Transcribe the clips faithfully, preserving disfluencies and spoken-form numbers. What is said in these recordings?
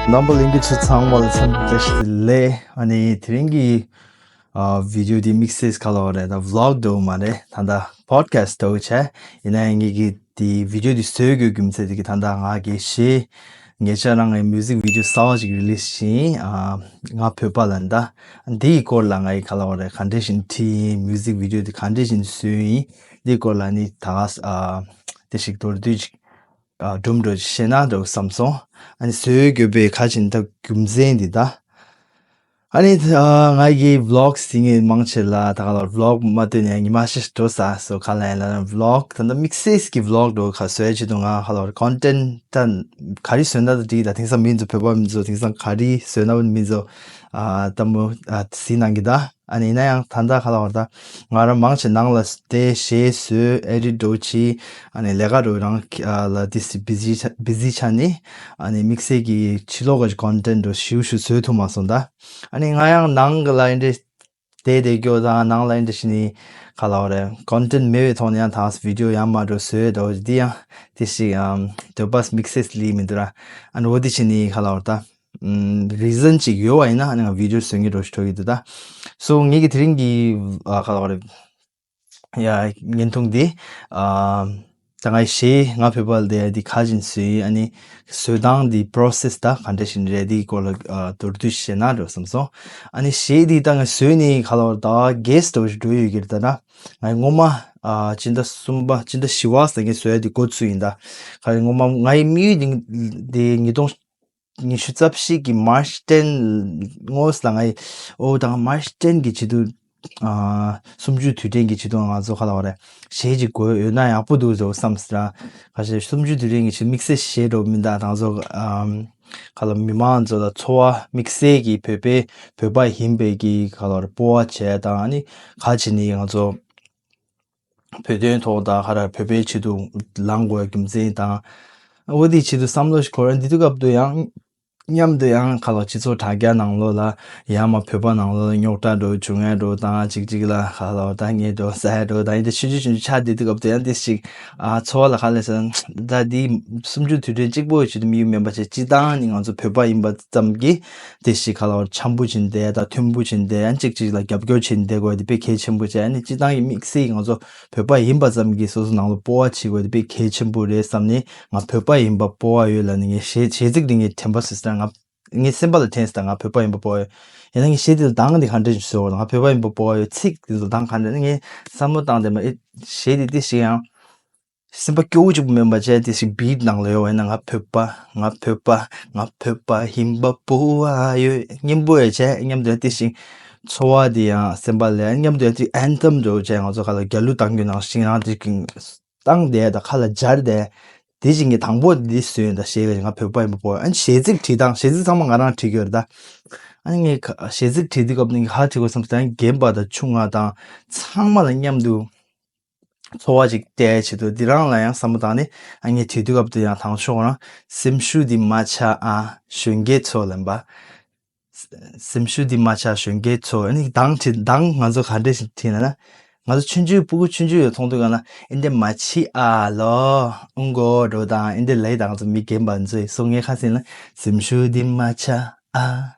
རྣམ་པ་ལྷན་རྒྱས་ཚོ་ཚང་མ་ལ་འཚམས་འདྲི་བཀྲ་ཤིས་བདེ་ལེགས། ཨ་ནི་དེ་རིང་གི་ཨ་བི་ཌི་ཡོ་འདི་དམིགས་བསལ་ག་ལབ་དགོས་རེད། ད་བི་ལོག་འདྲ་བོ་མ་རེད། ད་ལྟ་པོ་ཌི་ཁ་སི་ཊི་འདྲ་བོ་བྱས། ཡིན་ན་ཡང་ངེད་ཀྱིས་དེ་བི་ཌི་ཡོ་འདི་བཟོ་དགོས་རྒྱུ་མཚན་དེ་གི་ད་ལྟ་ང་གི་གཞས་ཉེ་ཆར་རང་ངའི་མིའུ་ཟིག་བི་ཌི་ཡོ་གསར་པ་ཞིག་རི་ལི་སི་བྱས་ཡིན། ཨ་ང་བོད་པ་ལབ་ནི་ད། འདི་ཡི་སྐོར་ལ་ངའི་ག་ལབ་དགོས་རེད། ག་འདྲ་བྱས་ནས་བྲིས་ཡིན། མིའུ་ཟིག་བི་ཌི་ཡོ་འདི་ག་འདྲ་བྱས་ནས་བཟོས་ཡིན། འདི་སྐོར་ལ་ནི་ད་ག་ཨ་དེ་ཞིག་མདོར་བསྡུས་ཅིག་ཨ་སྒྲུང་འདྲ་བོ་ཞིག་བཤད་ན་འདྲ་བོ་བསམ་སོང་། ཨ་ནི་བཟོ་དགོས་པའི་ག་རེ་ཟེར་ན་ད་རྒྱུ་མཚན་འདི་ད། ཨ་ནི་ཨ་ང་གི་བི་ལོག་ཟེར་མཁན་མང་ཆེ་ལ་ད་ག་ལབ་བི་ལོག་མ་བཏོན་ནས་ཉི་མ་ཤས་འགྲོ་ས་སོ། ག་ལབ་ཡིན་ལབ་ན་བི་ལོག་ད་ལྟ་དམིགས་བསལ་གྱི་བི་ལོག་འདྲ་བོ་ག་བཟོ་ཡ་ཆེད་དུ་ང་ག་ལབ་ཀོན་ཊེན་ཊི་ད་ག་རེ་བཟོས་ན་ད་འགྲིག་ད། དེང་སང་མི་ཚོ་བོད་པ་མི་ཚོ་དེང་སང་ག་རེ་བཟོས་ན་མི་ཚོ་ཨ་ལྟད་མོ་ཨ་གཟིགས་གནང་གི་ད། ཨ་ནི་ཡིན་ན་ཡང་ད་ལྟ་ག་ལབ་དགོས་རེད། ད་ང་རང་མང་ཆེ་ནང་ལ་བསྡད་གཞས་བཟོས་ཨེ་ཌིཊ་འདྲ་བོ་བྱས། ཨ་ནི་ལས་ཀ་འདྲ་བོ་རང་ཨ་ལ་དེ་སི་བི་ཟི་ཆགས་བི་ཟི་ཆགས་ནས། ཨ་ནི་དམིགས་བསལ་གྱི་ཕྱི་ལོགས་ཀྱི་ཀོན་ཊེན་ཊི་འདྲ་བོ་ཞེ་པོ་ཞིག་བཟོ་ཐུབ་མ་སོང་ད། ཨ་ནི་ང་ཡང་ནང་གི་ལ་ཨེ་འདྲ་བསྡད་བསྡད་རྒྱུ་དང་ནང་ལ་ཨེ་འདྲ་བྱས་ནས་ག་ལབ་དགོས་རེད། ཀོན་ཊེན་ཊི་མེད་པའི་ཐོག་ནས་ཡང་ད་བི་ཌི་ཡོ་ཡང་མ་འདྲ་བོ་བཟོས་འདྲ་བོ་འདི་ཡང་དེ་ཞིག་ཨམ་འདོད་པ་དམིགས་བསལ་སླེབས་མི་འདུག་ར། ཨ་ནི་འོ་དེ་བྱས་ནས་ག་ལབ་དགོས་རེད་ད། ཨམ་རི་ཛན་ཅིག་ཡོད་པ་ཡིན་ན་ཨ་ནི་ང་བི་ཌི་ཡོ་བཟོ་མཁན་འདྲ་བོ་ཞིག་འགྲོ་གི་འདུག་ད། སོ་ངེད་ཀྱི་དེ་རིང་གི་ཨ་ག་ལབ་དགོས་རེད། ཡ་བརྙན་ཐུང་འདི་ཨ་ད་ངའི་གཞས་ང་བོད་པ་ལ་བསྡད་ཡ་འདི་ག་རེ་བྱས་ནས་བཟོས་ཡིན། ཨ་ནི་བཟོ་སྟངས་འདི་པོ་རོ་སེ་སི་ད་ག་འདྲ་ཞིག་རེད། འདིའི་སྐོར་ལ་ཨ་མདོར་བསྡུས་བཤད་ན་འདྲ་བསམ་སོང་། ཨ་ནི་གཞས་འདི་ད་ངས་བཟོས་ནས་ག་ལབ་དགོས་རེད་ད། གེ་སི་འདྲ་བོ་ཞིག་འགྲོ་ཡོད་ཀྱི་རེད་ད། ད་ངས་སྔོན་མ་ཨ་སྤྱི་ཟླ་གསུམ་པ་སྤྱི་ཟླ་བཞི་པ་ཟེར་མཁན་བཟོ་ཡ་འདི་འགོ་ཚུགས་ཡིན་ད། ག་རེ་སྔོན་མ་ངའི་དམིགས་ཡུལ་འདི་འདི་ཉིས་སྟོང་ཉི་ཤུ་རྩ་བཞི་གི་མར་ཆི་ཊེན་སྔོན་ལ་ངའི་ཨོ་ད་ང་མར་ཆི་ཊེན་གྱི་ཆེད་དུ་ཨ་གསུམ་བཅུའི་དུས་དྲན་གྱི་ཆེད་དུ་ང་ཚོ་ག་ལབ་དགོས་རེད། གཞས་ཅིག་དགོས་ཡོད་ན་ཡག་པོ་འདུག་ཟེར་བསམ་སོང་ར། ཁ་ཤས་གསུམ་བཅུའི་དུས་དྲན་གྱི་ཆེད་དམིགས་བསལ་གཞས་འདྲ་བོ་མིན་ད། ང་ཚོ་ཨམ་ག་ལབ་མི་མང་ཚོ་ལ་ཚོར་བ་དམིགས་བསལ་གྱི་བོད་པའི་བོད་པ་ཡིན་པའི་གི་ག་ལབ་དགོས་རེད་སྤོབས་པ་བྱས་དང་ཨ་ནི་ག་རེ་བྱས་ནས་ང་ཚོ་བོད་དོན་ཐོག་དང་ག་རེ་བོད་པའི་ཆེད་དུ་ལངས་དགོས་རྒྱུ་མཚན་དང་། འོ་དེའི་ཆེད་དུ་བསམ་བློ་ཞིག་འཁོར། འདི་དུས་སྐབས་དུ་ཡང་མཉམ་དུ་ཡང་ག་ལབ་སྤྱི་ཚོགས་དྲ་རྒྱ་ནང་ལོགས་ལ་ཡང་མ་བོད་པ་ནང་ལོགས་ལ་རྙོག་དྲ་འདྲ་བོ་བྱུང་ཡ་འདྲ་བོ་དང་གཅིག་གཅིག་ལ་ག་ལབ་ད་ངས་འདྲ་བོ་ཟ་ཡ་འདྲ་བོ་དང་ཡིན་ད་ཆུང་ཆུང་ཆུང་ཆུང་ཆགས། འདི་དུས་སྐབས་དུ་ཡང་དེ་ཞིག་ཨ་ཚོར་བ་ལ་ག་ལབ་ཟེར་ན་ད་འདི་གསུམ་བཅུའི་དུས་དྲན་གཅིག་པོ་ཡི་ཆེད་དུ་དམིགས་ཡུལ་མིན་པ་བྱས། སྤྱིར་བཏང་ནི་ང་ཚོ་བོད་པ་ཡིན་པ་ཙམ་གྱིས་དེ་ཞིག་ག་ལབ་འཆམ་པོ་བྱས་ནས་བསྡད་ཡ་དང་མཐུན་པོ་བྱས་ནས་བསྡད་ཡ། གཅིག་གཅིག་ལ་རྒྱབ་སྐྱོར་བྱས་ནས་བསྡད་དགོས་ཡ་དེ་དཔེ་གལ་ཆེན་པོ་བྱས། ཨ་ནི་སྤྱིར་བཏང་གི་དམིགས་བསལ་གྱི་ང་ཚོ་བོད་པ་ཡིན་པ་ཙམ་གྱིས་སོ་སོ་ནང་ལོགས་སྤོབས་པ་བྱེད་དགོས་དེ་དཔེ་གལ་ཆེན་པོ་རེད་བསམ་ནས། ང་བོད་པ་ཡིན་པ་སྤོབས་པ་ཡོད་ལབ་ནས་ངས་གཞས་གཞས་ཚིག་འདི་ངས་དྲན་པ་སོང་ཙང་ང་ངའི་སེམས་པ་ལ་དྲན་སོང་། ད་ང་བོད་པ་ཡིན་པ་སྤོབས་པ་ཡོད། ཡིན་ན་ངས་གཞས་འདི་ལ་གདངས་འདི་ག་འདྲ་ཞིག་བཟོ་དགོས། ང་བོད་པ་ཡིན་པ་སྤོབས་པ་ཡོད། ཚིག་འདི་ཚོ་གདངས་ག་འདྲ་ངས་བསམ་བློ་བཏང་དེ་མ་ཨེ་གཞས་འདི་དེ་ཞིག་ཡང་སེམས་པ་སྐྱོ་བོ་གཅིག་པུ་མིན་པ་བྱས། དེ་ཞིག་བིཊ་ནང་ལ་ཡོད་པ་ཡིན་ན། ང་བོད་པ། ང་བོད་པ། ང་བོད་པ་ཡིན་པ་སྤོབས་པ་ཡོད། སྙན་པོ་ཡང་བྱས། མཉམ་དུ་ཡང་དེ་ཞིག་ཚོར་བ་དེ་ཡང་སེམས་པ་ལ་མཉམ་དུ་ཡང་དེ་ཨན་ཐེམ་འདྲ་བོ་བྱས། ང་ཚོ་ག་ལབ་རྒྱལ་གླུ་བཏང་རྒྱུ་ནང་བཞིན་རང་དེ་བཏང་བསྡད་དང་ཁ་ལ་སྦྱར་བསྡད། དེ་བཞིན་གྱི་དང་པོ་འདི་བཟོས་ཡོད་ད། གཞས་ཀྱི་ང་བོད་པ་ཡིན་པ་སྤོབས་པ་ཡོད། ཨ་ནི་གཞས་ཚིག་བྲིས་སྟངས་གཞས་ཚིག་ཚང་མ་ང་རང་བྲིས་ཀྱི་ཡོད་རེད་ད། ཨ་ནི་ངས་གཞས་ཚིག་བྲིས་དུས་སྐབས་ནས་ཧ་བྲིས་དགོས་བསམ་སྟེ་རྒན་པ་དང་ཆུང་བ་དང་ཚང་མ་ལ་མཉམ་དུ་ཚོར་བ་ཅིག་སྟེར་ཡ་ཆེད་དུ་འདི་རང་ལ་ཡང་བསམ་བློ་བཏང་ནས། ཨ་ངས་བྲིས་དུས་སྐབས་དུ་ཡང་དང་ཤོག་རང་སེམས་ཤུགས་འདི་མ་ཆག་ཨ་གཞོན་སྐྱེས་ཚོ་ལབ་པ། སེམས་ཤུགས་འདི་མ་ཆག་གཞོན་སྐྱེས་ཚོ། ཨ་ནི་གདངས་བྲིས་གདངས་ང་ཚོ་ག་འདྲ་ཞིག་བྲིས་ན་ན། ང་ཚོ་ཆུང་ཆུང་སྤུ་གུ་ཆུང་ཆུང་ཡོད་མཐོང་དུས་ག་ན་ཨིན་དེ་མ་ཆི་ཨ་ལོ་ཨུང་གོ་འགྲོ་དང་ཨིན་དེ་ལས་དང་ཚོ་མི་རྒན་པ་ཚོས་སོ་ངའི་ཁ་སེང་ལ་སེམས་ཤུགས་འདི་མ་ཆག་ཨ་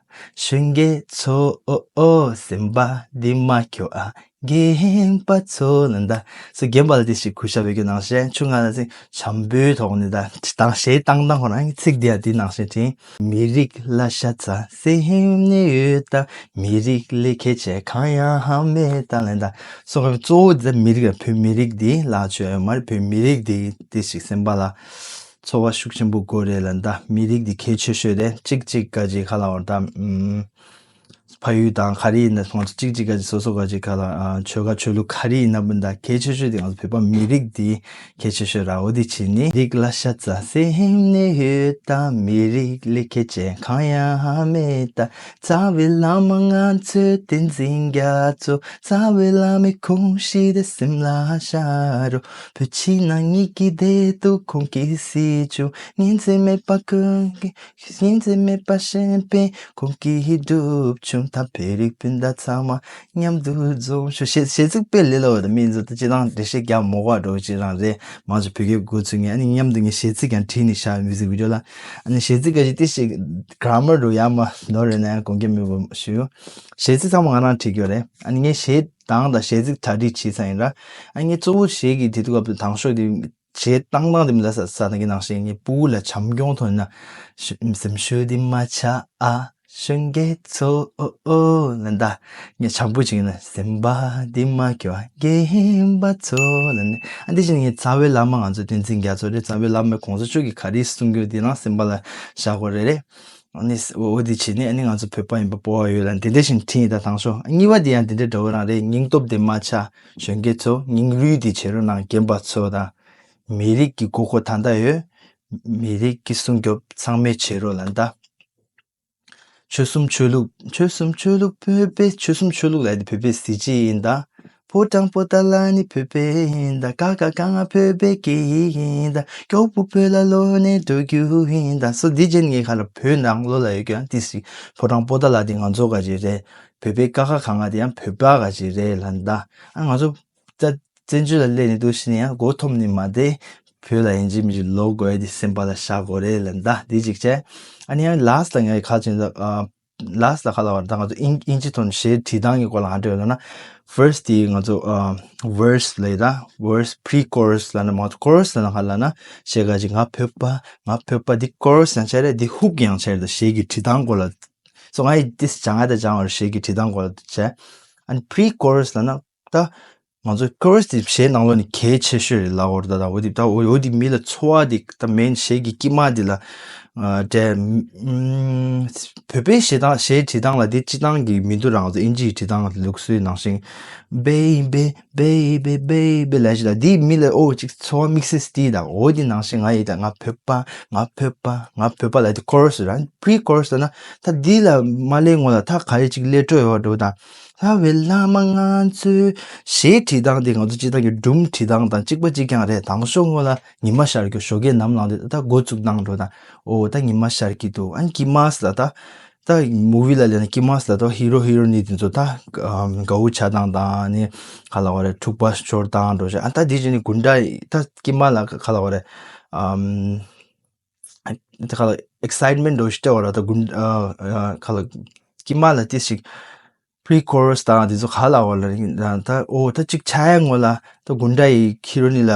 གཞོན་སྐྱེས་ཚོ་ཨོ་ཨོ་སེམས་པ་འདི་མ་སྐྱོ་ཨ་རྒན་པ་ཚོ་ལ་ད། སོ་རྒན་པ་ལ་དེ་ཞིག་གུས་ཞབས་ཡོད་རྒྱུ་ནང་བཞིན་ཆུང་ང་ལ་ཚིག་བྱམས་པོའི་ཐོག་ནས་ད་དང་གཞས་བཏང་སྟངས་ཁོ་རང་གི་ཚིག་འདི་ཡང་དེ་ནང་བཞིན་བྲིས། མི་རིགས་ལ་ཤ་ཚ་སེམས་ནས་ཡོད་ད། མི་རིགས་ལས་ཁེ་ཆེ་གང་ཡང་ཧ་མེད་ད་ལན་ད། སོ་གཙོ་བོ་འདི་མི་རིགས་ལ་བོད་མི་རིགས་འདི་ལ་ཆོས་མ་རེད། བོད་མི་རིགས་འདི་དེ་ཞིག་སེམས་པ་ལ་ཚོར་བ་ཤུགས་ཆེན་པོ་དགོས་རེད་ལན་ད། མི་རིགས་འདི་གལ་ཆེ་ཤོས་རེད། གཅིག་གཅིག་ག་ཅིག་ཁ་ལ་བར་ད་ཨུམ། ཕ་ཡུལ་དང་ག་རེ་ཡིན་ན་ང་ཚོ་གཅིག་གཅིག་ག་ཅིག་སོ་སོ་ག་ཅིག་ག་ལ་ཨ་ཆོལ་ཁ་ཆོས་ལུགས་ག་རེ་ཡིན་ན་མིན་ད་གལ་ཆེ་ཤོས་དེ་ང་ཚོ་བོད་པ་མི་རིགས་འདི་གལ་ཆེ་ཤོས་ར། འོ་དེ་བྱས་ནི་རིགས་ལ་ཤ་ཚ་སེམས་ནས་ཡོད་ད། མི་རིགས་ལས་ཁེ་ཆེ་གང་ཡང་ཧ་མེད་ད། རྩ་བའི་བླ་མ་ང་ཚོའི་བསྟན་འཛིན་རྒྱ་མཚོ། རྩ་བའི་བླ་མའི་ཁོང་ཞི་བདེ་སེམས་ལ་ཤར་རོ། བོད་ཕྱི་ནང་གཉིས་ཀྱི་བདེ་སྡུག་ཁོང་གིས་སེལ་བྱུང་། ངན་ཚད་མེད་པ་ཁོང་གིས། ངན་ཚད་མེད་པ་གཞན་ཕན་ཁོང་གིས་སྒྲུབ་བྱུང་། ད་བོད་རིགས་སྤུན་ཟླ་ཚང་མ་མཉམ་དུ་འཛོམས་ཤོག་གཞས་གཞས་ཚིག་དཔེ་ལས་སླ་བོ་དང་། མི་ཚོ་ད་སྤྱིར་བཏང་འགྲེལ་བཤད་རྒྱག་མ་དགོས་པ་འདྲ་བོ་ཅིག་རང་རེད། མང་ཆེ་བོད་སྐད་འགོ་ཚུགས་མཁན། ཨ་ནི་མཉམ་དུ་ངས་གཞས་ཚིག་ཀྱང་བྲིས་ནས་བཞག་མིའུ་ཟིག་བི་ཌི་ཡོ་ལ། ཨ་ནི་གཞས་ཚིག་ག་ཞིག་ཏི་ཞིག་གྷ་ར་མར་འདྲ་བོ་ཡག་མ་ནོར་རེད་ན་ཡང་དགོངས་འགལ་མེད་པ་ཞུ། གཞས་ཚིག་ཚང་མ་ང་རང་བྲིས་ཡོད་རེད། ཨ་ནི་ངས་གཞས་གདངས་དང་གཞས་ཚིག་གྲ་སྒྲིག་བྱས་ཚར་ཡིན་ར། ཨ་ངས་གཙོ་བོ་གཞས་ཀྱི་དེ་དུས་སྐབས་དུ་དང་ཤོས་དེ་གཞས་བཏང་སྟངས་དེ་མི་ལ་ས་ས་དང་གི་ནང་བཞིན་ངའི་སྤུ་གུ་ལ་བྱམས་སྐྱོང་ཐོག་ནས་ན། ཤུ་སེམས་ཤུགས་འདི་མ་ཆག་ཨ། གཞོན་སྐྱེས་ཚོ་ཨོ་ཨོ་ལ་འདའ། ངས་བྱམས་པོ་བྱེད་ཀྱི་ན་སེམས་པ་འདི་མ་སྐྱོ་རྒན་པ་ཚོ་ལ་འདའ། ཨ་འདི་བཞིན་ངའི་རྩ་བའི་བླ་མ་ང་ཚོ་བསྟན་འཛིན་རྒྱ་མཚོ་རེད། རྩ་བའི་བླ་མའི་གོང་ས་མཆོག་གིས་ག་རེ་གསུང་རྒྱུ་དེ་རང་སེམས་པ་ལ་བཞག་དགོས་རེད་རེད། ཨ་ནི་འོ་འདི་བྱས་ནས་ཨ་ནི་ང་ཚོ་བོད་པ་ཡིན་པ་སྤོབས་པ་ཡོད་ལ་འདི་འདྲ་བཞིན་ཁྲིད་ཡིན། ད་དང་ཤོག་གཉིས་པ་འདི་ཡང་འདི་འདྲ་འདྲ་བོ་རང་རེད། སྙིང་སྟོབས་དེ་མ་ཆག་གཞོན་སྐྱེས་ཚོ་སྙིང་རུས་དེ་བྱེད་རོགས་གནང་། རྒན་པ་ཚོ་དང་། མི་རིགས་ཀྱི་མགོ་སྐོར་ད་ལྟ་ཡོད། མི་རིགས་ཀྱི་སྲུང་སྐྱོབ་ཚང་མས་བྱེད་རོགས་ལ་འདའ། ཆོལ་གསུམ་ཆོས་ལུགས། ཆོལ་གསུམ་ཆོས་ལུགས་བོད་པའི། ཆོལ་གསུམ་ཆོས་ལུགས་ལ་དེ་བོད་པའི་གཟི་བརྗིད་ཡིན་ད། ཕོ་བྲང་པོ་ཏཱ་ལ་ནི་བོད་པའི་ཡིན་ད། ཀ་ཁ་ག་ང་བོད་པའི་སྐད་ཡིག་ཡིན་ད། སྐྱོ་པོ་བོད་ལ་ལོག་ནས་འགྲོ་རྒྱུ་ཡིན་ད། སོ་འདི་བྱས་ནས་ངས་ཁ་ལ་བོད་ནང་ལོགས་ལ་ཡོད་ཀྱང་ཏི་སི་ཕོ་བྲང་པོ་ཏཱ་ལ་དེ་ང་ཚོ་ག་ཅིག་རེད། བོད་པའི་ཀ་ཁ་ག་ང་དེ་ཡང་བོད་པ་ག་ཅིག་རེད་ལ་འདའ། ཨ་ང་ཚོ་ད་བཙན་བྱོལ་ལ་སླེབས་ནས་འདུག་ཕྱིན་ནས་ཡང་མགོ་འཐོམ་ནས་མ་བསྡད། བོད་ལ་ཡིན་གཅིག་མིན་གཅིག་ལོག་དགོས་ཡ་དེ་སེམས་པ་ལ་བཞག་དགོས་རེད་ལ་འདའ། འདི་གཅིག་བྱས། ཨ་ནི་ཡང་ལཱསི་ལ་ངས་ག་ཅིག་ད། ལཱསི་ལ་ག་ལ་བར་ད་ང་ཚོ་དབྱིན་དབྱིན་ཇི་ཐོག་ནས་གཞས་བྲིས་སྟངས་ཀྱི་སྐོར་ལ་ག་འདྲ་ཡོད་ལབ་ན། ཕར་སི་ཊི་དེ་ང་ཚོ་ཨ་བར་སི་ལབ་ཡ་ད། བར་སི་པི་རི་ཀོ་ར་སི་ལབ་ན་མ་གཏོགས་ཀོ་ར་སི་ལབ་ན་ག་ལབ་ན་གཞས་ག་ཅིག་ང་བོད་པ། ང་བོད་པ་འདི་ཀོ་ར་སི་ཡང་བྱས་རེད། འདི་ཧུག་ཡང་བྱས་རེད། ད་གཞས་ཀྱི་བྲིས་སྟངས་སྐོར་ལ། སོ་ང་ཡི་ཏིས་སྦྱང་ཡ་ད་སྦྱང་བར་གཞས་ཀྱི་བྲིས་སྟངས་སྐོར་ལ་བྱས། ཨ་ནི་པི་རི་ཀོ་ར་སི་ལབ་ན་ད། ང་ཚོ་ཀོ་ར་སི་དེ་གཞས་ནང་ལོགས་ནས་གལ་ཆེ་ཤོས་རེད་ལབ་དགོས་རེད། ད་ད་འོ་དེ་ད་འོ་འོ་དེ་མི་ལ་ཚོར་བ་དེ་ད་མེན་གཞས་ཀྱི་དཀྱིལ་མ་དེ་ལ་ཨ་འདྲ། ཨམ། བོད་པའི་གཞས་དང་གཞས་བྲིས་སྟངས་ལ་དེ་སྤྱིར་བཏང་གི་མི་འདུག་རང་ཚོ་དབྱིན་ཇིའི་བྲིས་སྟངས་ལུགས་སྲོལ་ནང་བཞིན། Baby, baby, baby ལབ་ཞིག་ལ་དེ་མི་ལ་ཨོ་ཅིག་ཚོར་བ་དམིགས་བསལ་དེ་ད་འོ་དེ་ནང་བཞིན་ང་ཡི་ད་ང་བོད་པ། ང་བོད་པ། ང་བོད་པ་ལབ་དེ་ཀོ་ར་སི་ར། པི་རི་ཀོ་ར་སི་ལབ་ན་ད་དེ་ལ་མ་སླེབས་སྔོན་ལ་ད་ག་རེ་ཅིག་སླེབས་འགྲོ་ཡོད་འགྲོ་ད། ལྷ་བའི་བླ་མ་ང་ཚོའི་གཞས་བྲིས་སྟངས་དེ་ང་ཚོ་སྤྱིར་བཏང་གི་སྒྲུང་བྲིས་སྟངས་དང་གཅིག་པ་གཅིག་རྐྱང་རེད། དང་ཤོག་སྔོན་ལ་ཉི་མ་ཤར་རྒྱུ། ཞོགས་ཀས་ནམ་ལངས་དུས་ད་འགོ་བཙུགས་གནང་འགྲོ་དང་། ཨོ་ད་ཉི་མ་ཤར་གྱི་འདུག་ཨ་ནི་དཀྱིལ་མ་ལ་ད། ད་མུ་བི་ལ་སླེབས་ན་དཀྱིལ་མ་ལ་ད་ཧི་རོ་ཧི་རོ་ནི་དེ་ཚོ་ད་ཨམ་དགའ་བོ་ཆགས་སྟངས་དང་ནི་ག་ལབ་དགོས་རེད། འཁྲུག་པ་ཤོར་སྟངས་འགྲོ་ཤག་ཨ་ད་དེ་བཞིན་ནི་དགུན་ཁ་ད་དཀྱིལ་མ་ལ་ག་ལབ་དགོས་རེད། ཨམ། ཨ་ད་ག་ལ་ཨེག་སའིཊ་མེན་ཊི་འདྲ་བོ་ཞིག་སྤྲད་པ་ར། ད་དགུན་ཨ་ཨ་ག་ལ་དཀྱིལ་མ་ལ་ཏི་ཞིག་པི་རི་ཀོ་ར་སི་དང་དེ་ཚོ་ག་ལ་བ་ལ་ད་ཨོ་ད་ཅིག་ཆགས་ཡ་སྔོན་ལ་ད་དགུན་ཁ་ཡི་ཁྱི་རོ་ནི་ལ་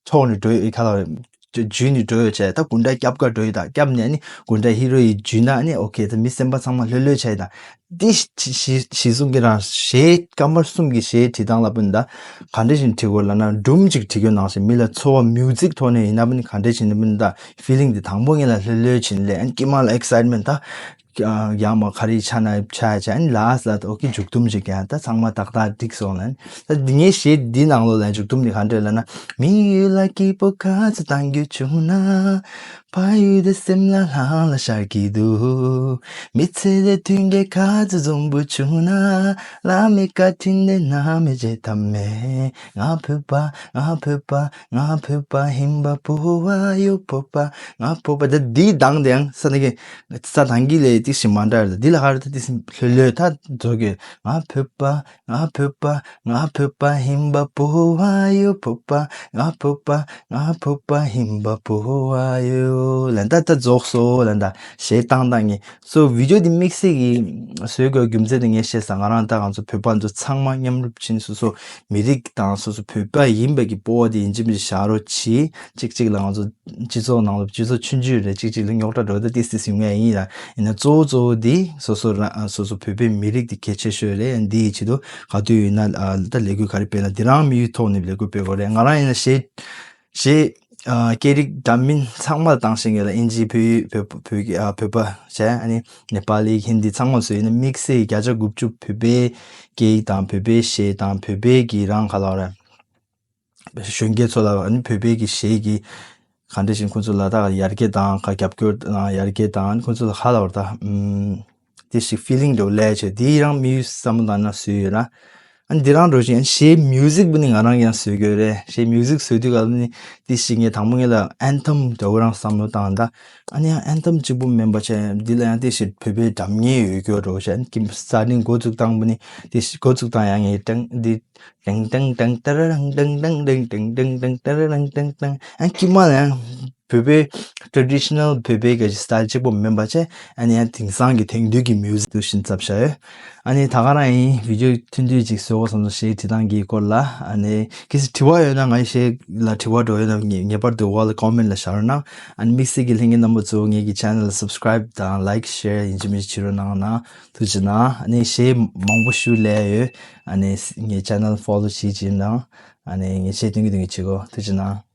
ཐོག་ནས་འགྲོ་ཡི་ག་ལ་བ་འཇུས་ནས་འགྲོ་ཡོད་བྱས། ད་དགུན་ཁ་སྐྱབས་ཀ་འགྲོ་ཡི་ད་སྐྱབས་ནས་ནི་དགུན་ཁ་ཧི་རོ་ཡི་འཇུས་ན་ནི་ཨོ་ཁེ་ད་མི་སེམས་པ་ཚང་མ་ལྷོད་ལྷོད་ཆགས་ཡི་ད། འདི་གཞི་གཞི་གཞི་གསུམ་གྱི་རང་གཞས་ཀ་མར་གསུམ་གྱི་གཞས་བྲིས་སྟངས་ལ་བུན་ད་ག་འདྲ་བཞིན་བྲིས་དགོས་ལབ་ན་སྒྲུང་གཅིག་བྲིས་རྒྱུ་ནང་བཞིན་མི་ལ་ཚོར་བ་མིའུ་ཛིག་ཐོག་ནས་ཡིན་ན་བུན་ག་འདྲ་བཞིན་བུན་ད་ཕི་ལིང་དེ་དང་པོ་ངེད་ལ་ལྷོད་ལྷོད་བྱིན་ལས་ཨན་དཀྱིལ་མ་ལ་ཨེག་སའིཊ་མེན་ཊི་ད་ཡང་མ་ག་རེ་ཆ་ན་ཆ་ཆ་ཨན་ལ་ས་ད་ཨོ་ཁེ་མཇུག་སྡོམ་ཅིག་ཡང་ད་ཚང་མ་ཏག་ཏག་འགྲིག་སོང་ལ་ཨན་ད་འདི་ངའི་གཞས་འདི་ནང་ལོགས་ལ་མཇུག་སྡོམ་འདི་ག་འདྲ་ལབ་ན། མི་ཡུལ་ལ་སྐྱིད་པོ་ག་ཚོད་བཏང་རྒྱུ་བྱུང་ན། ཕ་ཡུལ་དེ་སེམས་ལ་ལྷང་ལ་ཤར་གྱི་འདུག་མི་ཚེ་དེ་མཐུན་རྐྱེན་ག་ཚོད་འཛོམས་པོ་བྱུང་ན། བླ་མའི་བཀའ་དྲིན་དེ་ནམ་ཡང་བརྗེད་ཐབས་མེད། ང་བོད་པ། ང་བོད་པ། ང་བོད་པ་ཧིན་པ་པོ་བ་ཡོ་བོད་པ། ང་བོད་པ། ད་འདིའི་གདངས་དེ་ཡང་ས་ན་གི་ས་དང་གི་ལས་ཏི་ཞིག་མ་འདྲ་རེད། འདི་ལ་ཧ་ར་ད་ཏི་ཞིག་ལྷོད་ལྷོད་ད་རྫོགས་གི། ང་བོད་པ། ང་བོད་པ། ང་བོད་པ་ཧིན་པ་པོ་བ་ཡོ་བོད་པ། ང་བོད་པ། ང་བོད་པ་ཧིན་པ་པོ་བ་ཡོ་ལན་ད་ད་རྫོགས་སོ་ལན་ད་གཞས་བཏང་བཏང་ངེ་སོ་བི་ཌི་ཡོ་འདི་དམིགས་བསལ་གྱི་བཟོས་དགོས་རྒྱུ་མཚན་དེ་ངས་བཤད་ས་ང་རང་ད་ང་ཚོ་བོད་པ་ཚོ་ཚང་མ་མཉམ་རུབ་ཕྱིན་སོ་སོ་མི་རིགས་དང་སོ་སོ་བོད་པ་ཡིན་པ་གི་སྤོབས་པ་དེ་ཡིན་གཅིག་མིན་གཅིག་བཞག་རོགས་གྱིས། གཅིག་གཅིག་ལ་ང་ཚོ་སྤྱི་ཚོགས་ནང་ལ་སྤྱི་ཚོགས་ཆུང་ཆུང་རེད། གཅིག་གཅིག་ལ་རྙོག་དྲ་འགྲོ་ད་ཏིས་ཏིས་ཡོང་ངེས་ཡིན་ལ། ཡིན་ན་གཙོ་བོ་གཙོ་བོ་འདི་སོ་སོ་རང་སོ་སོ་བོད་པའི་མི་རིགས་འདི་གལ་ཆེ་ཤོས་རེད། འདི་ཡི་ཆེད་དུ་ག་དུས་ཡིན་ན་ད་ལས་འགུལ་ག་རེ་སྤེལ་ན་འདི་རང་མི་ཡུལ་ཐོག་ནས་ལས་འགུལ་སྤེལ་དགོས་རེད། ང་རང་ཡིན་ན་གཞས་གཞས་སྐད་རིགས་འདྲ་མིན་ཚང་མ་ལ་བཏང་ཤེས་ངེས་ལ། ཨིན་ཇི་བོད་བོད་བོད་བོད་པ་བྱས་ཨ་ནི་ནེ་པ་ལི་ཧིན་དི་ཚང་མ་བཟོས་ཡིན་ན་དམིགས་བསལ་བརྒྱ་ཆ་དགུ་བཅུ་བོད་པའི་སྐད་ཡིག་དང་བོད་པའི་གཞས་དང་བོད་པའི་གི་རང་ག་ལ་ར། གཞོན་སྐྱེས་ཚོ་ལ་ཨ་ནི་བོད་པའི་གི་གཞས་ཀྱི་ག་འདྲ་ཞིག་ཁོང་ཚོ་ལ་ད་ཡར་རྒྱས་དང་ག་རྒྱབ་སྐྱོར་དང་ཡར་རྒྱས་དང་ཨ་ནི་ཁོང་ཚོ་ལ་ཧ་ལ་བར་ད་ཨམ་དེ་ཞིག་ཕི་ལིང་འདྲ་བོ་སླེབས་བྱས་དེ་རང་མི་ཡུལ་བསམ་བློ་བཏང་ན་སུས་ཡོད་ན་ ཨ་ནི་འདི་རང་འགྲོ་བཞིན་གཞས་མིའུ་ཟིག་པུ་ནི་ང་རང་ཡང་བཟོས་ཡོད་རེད། གཞས་མིའུ་ཟིག་བཟོས་དུས་ག་ལ་ནི་དེ་ཞིག་ངས་དང་པོ་ངས་ལ་ཨན་ཐམ་འདྲ་བོ་རང་བསམ་བློ་བཏང་ད། ཨ་ནི་ཡང་ཨན་ཐམ་གཅིག་པུ་མིན་པ་བྱས་འདི་ལ་ཡང་དེ་ཞིག་བོད་པའི་སྒྲ་སྙན་ཡོད་ཀྱོ་འགྲོ་བྱས་ཨ་ནི་ཀིམ་སྟར་ཊིང་འགོ་བཙུགས་བཏང་པུ་ནི་དེ་ཞིག་འགོ་བཙུགས་བཏང་ཡང་ངས་ཀྲང་འདི་ཀྲང་ཀྲང་ཀྲང་ཏར་རང་ཀྲང་ཀྲང་ཀྲང་ཀྲང་ཀྲང་ཀྲང་ཏར་རང་ཀྲང་ཀྲང་ཨ་ཀི་མ་ལ་ཡང་བོད་པའི་traditional བོད་པའི་ག་ཅི་style་གཅིག་པོ་མིན་པ་བྱས་ཨ་ནི་ཡང་དེང་སང་གི་དེང་དུས་ཀྱི་music་འདུག་བཞིན་ཚབ་བྱ་ཡོད། ཨ་ནི་ད་ག་རང་ཡིན། video་ཐུང་ཐུང་ཅིག་བཟོ་དགོས་བསམ་སོང་གཞས་བྲིས་སྟངས་ཀྱི་སྐོར་ལ། ཨ་ནི་གལ་སྲིད་དྲི་བ་ཡོད་ན་ངའི་གཞས་ལ་དྲི་བ་འདྲ་ཡོད་ན་ངེས་ངེས་པར་དུ་འོག་ལ་comment་ལ་བཞག་རོགས་གནང་། ཨ་ནི་དམིགས་བསལ་གྱི་ལྷན་རྒྱས་རྣམ་པ་ཚོ་ངེད་ཀྱི་channel་ལ་subscribe་དང་like share་ཡིན་གཅིག་མིན་གཅིག་བྱེད་རོགས་གནང་ན་ཐུགས་རྗེ་གནང་། ཨ་ནི་གཞས་མང་པོ་ཞུ་ལས་ཡོད། ཨ་ནི་ངའི་channel་follow་བྱེད་ཀྱིན་དང་ཨ་ནི་ངས་གཞས་སྟོན་གྱི་སྟོན་གྱི་བྱེད་གོ་ཐུགས་རྗེ་གནང་།